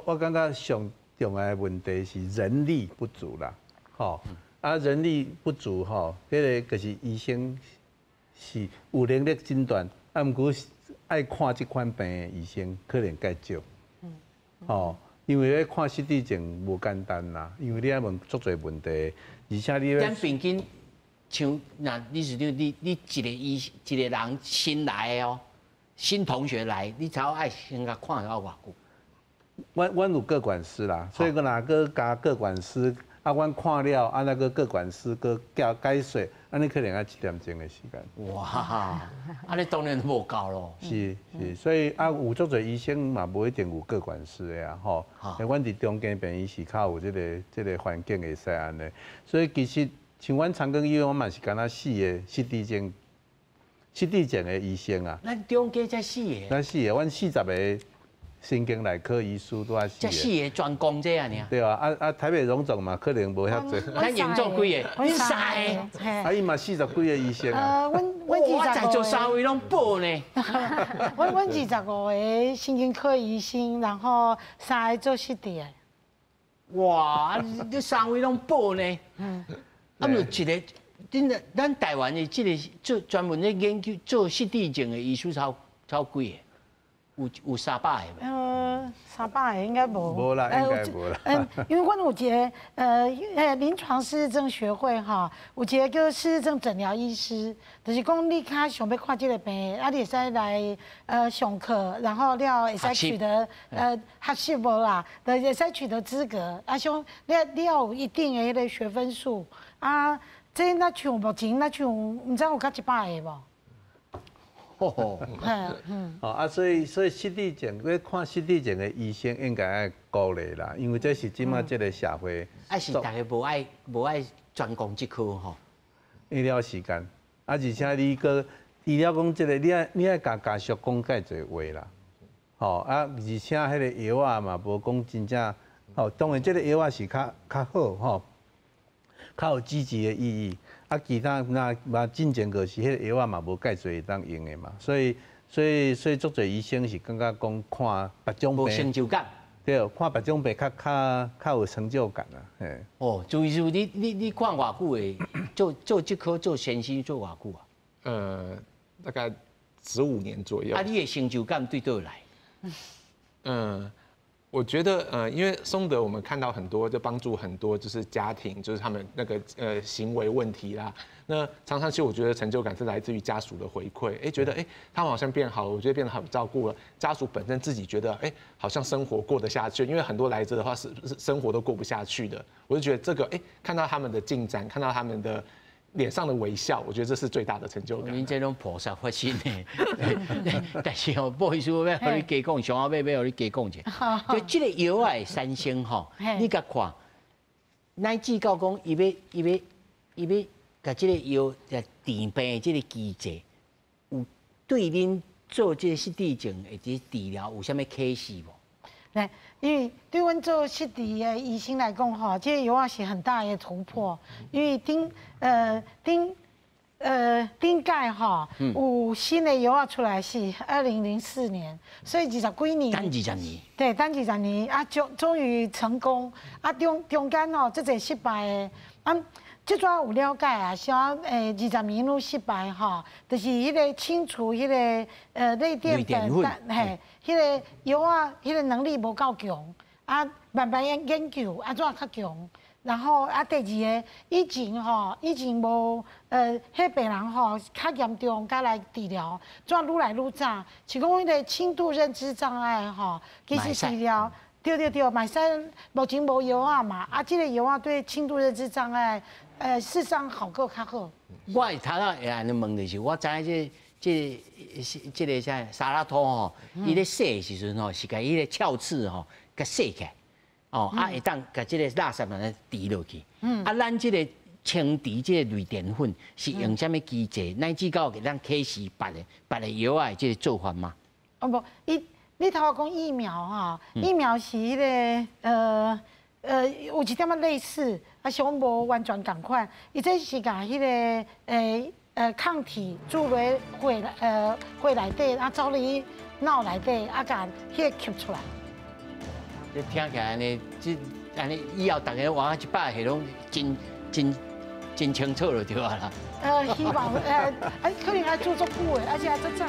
我感覺上重要的問題是人力不足啦，吼啊人力不足吼，彼个就是醫生是有能力診斷，啊毋過愛看這款病的醫生可能較少，吼，因為咧看失智症無簡單啦，因為你愛問足濟問題，而且你咱平均像若理事長，你一个醫一个人新來的哦，新同學來，你才愛先共看了偌久？阮有個管師啦，所以閣若閣加個管師，啊，阮看了，啊，那個個管師閣加解說，按呢可能愛一點鐘的時間。哇，按呢當然無夠囉。是是，所以啊，有足濟醫生嘛，無一定有個管師的啊，吼。阮佇中間病院是較有這個環境會使按呢，所以其實像阮長庚醫院，我嘛是敢若四个失智症、失智症的醫生啊。咱中間才四个。咱四個，阮40個。神經內科醫師拄仔四個，才四个專攻這啊爾。對啊，啊台北榮總嘛可能無遐濟。咱榮總幾个？阮三个。啊，伊嘛40幾個醫生啊。阮我在座三位攏報呢。阮25個神經科醫生，然後三个做失智的。哇！你三位攏報呢？嗯。啊，毋一个，恁咱台灣的這個做專門咧研究做失智症的醫師超幾个？有300个無？300个應該無。無啦，應該無啦。因為阮有一个臨床失智症學會吼，有一个叫失智症診療醫師，就是講你較想欲看這个病，啊，你會使來上課，然後了會使取得學習無啦，就會使取得資格。啊，像你要有一定的彼个學分數啊，這若像目前若像毋知有到100个無？哦，哦啊，所以失智症，欲看失智症的醫生應該愛鼓勵啦，因為這是這馬這个社會。啊，是大家無愛專攻這科吼。醫療時間，啊，而且你閣除了講這个，你愛共家屬講蓋濟話啦，吼啊，而且彼个藥仔嘛無講真正，吼，當然這个藥仔是較好吼，較有積極的意義。啊，其他那嘛進前就是彼个藥仔嘛無蓋濟會當用的嘛，所以足濟醫生是感覺講看別種病，無成就感，對，看別種病較有成就感啊，嘿。哦，朱醫師，你看偌久的？做這科做先生做偌久啊？大概15年左右。啊，你的成就感對佗來？我覺得，因為松德，我們看到很多，就幫助很多，就是家庭，就是他們那個行為問題啦。那常常其實我覺得成就感是來自於家屬的回饋，哎，覺得哎，他們好像變好了，我覺得變得好照顧了。家屬本身自己覺得，哎，好像生活過得下去，因為很多來者的話是生活都過不下去的。我就覺得這個，哎，看到他們的進展，看到他們的臉上的微笑，我覺得這是最大的成就感。恁這種菩薩發心的，但是哦，不好意思，我欲予你加講，上後尾欲予你加講一下。就這个藥仔的產生吼，你共看，乃至到講伊欲共這个藥來治病的這个機制，有對恁做這个失智症的這治療有啥物啟示無？來，因為對阮做失智的醫生來講，吼，這個藥仔是很大的突破。因為頂屆吼有新的藥仔出來是2004年，所以20幾年。等20年。對，等20年啊，終於成功。啊，中間吼，這濟失敗的啊。這陣有了解啊，像20年攏失敗吼，就是彼个清除彼个類澱粉，嘿，彼个藥仔彼个能力無夠強，啊，慢慢研究，按怎較強，然后啊，第二个以前吼，以前无彼病人吼较严重，才来治疗，怎愈来愈早？是讲彼个轻度认知障碍吼，其实治疗，对对对，嘛会使目前无药仔嘛，啊，这个药仔对轻度认知障碍，事实上效果较好。我头仔会按呢问就是，我知影这个啥沙拉托吼，伊咧洗的时阵吼，是共彼个鞘刺吼，共洗起来。哦，啊，会当共这个垃圾物咧除落去。啊，咱这个清除这个类淀粉是用啥物机制，乃至到会当开始别个药仔的这个做法吗？哦无，伊你头仔讲疫苗哈，疫苗是彼个有一点仔类似，啊，是讲无完全仝款。伊这是共彼个抗体注入血内底，啊，走入去脑内底，啊，共彼个吸出来。这听起来按呢，这按呢以后大家活100岁拢真真真清楚就对啊啦。希望可能爱做足久的，而且爱做早。